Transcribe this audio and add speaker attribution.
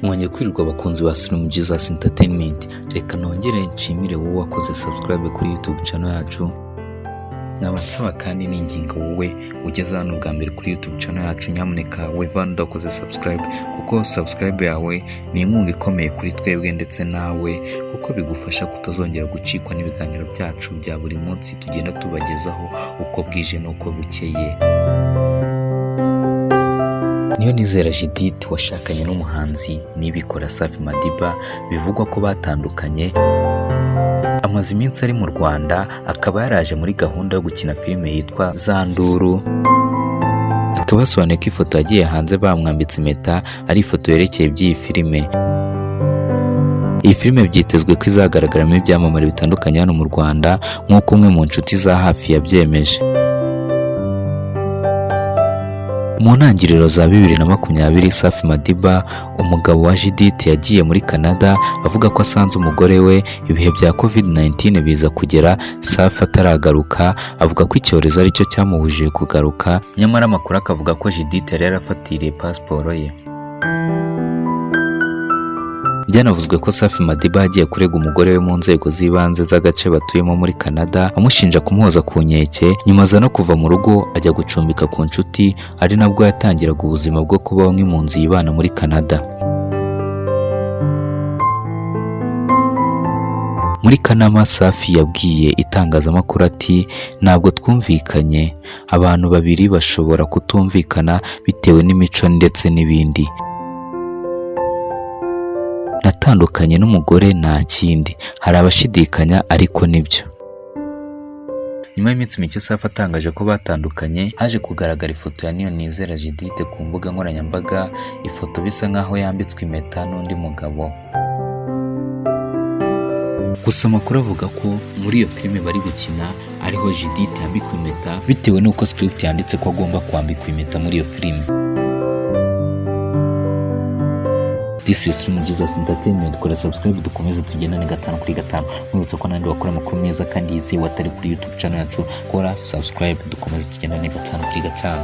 Speaker 1: Mwongeye kwirirwa abakunzi ba Slim Jesus Entertainment. Reka nongere nshimire wowe wakoze subscribe kuri YouTube channel yacu. Nkaba nsaba kandi n'ingingo wowe ugeze hano bwa mbere kuri YouTube channel yacu, nyamuneka wivane udakoze subscribe, kuko subscribe yawe ni inkunga ikomeye kuri twebwe ndetse nawe, kuko bigufasha kutazongera gucikwa n'ibiganiro byacu bya buri munsi tugenda tubagezaho uko bwije n'uko bukeye. Niyonizera Judith washakanye n'umuhanzi Nibikora Safi Madiba bivugwa ko batandukanye, amaze iminsi ari mu Rwanda, akaba yaraje muri gahunda yo gukina filime yitwa Zanduru. Akaba yasobanuye ko ifoto yagiye hanze bamwambitse impeta ari ifoto yerekeye iby'iyi filime. Iyi filime byitezwe ko izagaragaramo ibyamamare bitandukanye hano mu Rwanda, nk'uko umwe mu nshuti za hafi yabyemeje. Mu ntangiriro za 2020, Safi Madiba, umugabo wa Judith, yagiye muri Canada avuga ko asanze umugore we. Ibihe bya COVID-19 biza kugera Safi ataragaruka, avuga ko icyorezo aricyo cyamubujije kugaruka, nyamara amakuru akavuga ko Judith yari yarafatiriye pasiporo ye. Byanavuzwe ko Safi Madiba yagiye kurega umugore we mu nzego z'ibanze z'agace batuyemo muri Canada, amushinja kumuhoza ku nkeke, nyuma aza no kuva mu rugo ajya gucumbika ku nshuti, ari nabwo yatangiraga ubuzima bwo kubaho nk'impunzi yibana muri Canada. Muri Kanama, Safi yabwiye itangazamakuru ati: "Ntabwo twumvikanye, abantu babiri bashobora kutumvikana bitewe n'imico ndetse n'ibindi. Natandukanye n'umugore nta kindi, hari abashidikanya ariko nibyo." Nyuma y'iminsi mike Safi atangaje ko batandukanye, haje kugaragara ifoto ya Niyonizera Judith ku mbuga nkoranyambaga, ifoto bisa nkaho yambitswe impeta n'undi mugabo. Gusa amakuru avuga ko muri iyo filime bari gukina ariho Judith yambikwa impeta, bitewe n'uko script yanditse ko agomba kwambikwa impeta muri iyo filime. This is Slim Jesus Entertainment. Kora subscribe dukomeze tugendane gatanu kuri gatanu. Mwibutsa ko n'andi wakora amakuru meza kandi yizewe atari kuri YouTube channel yacu. Kora subscribe dukomeze tugendane gatanu kuri gatanu.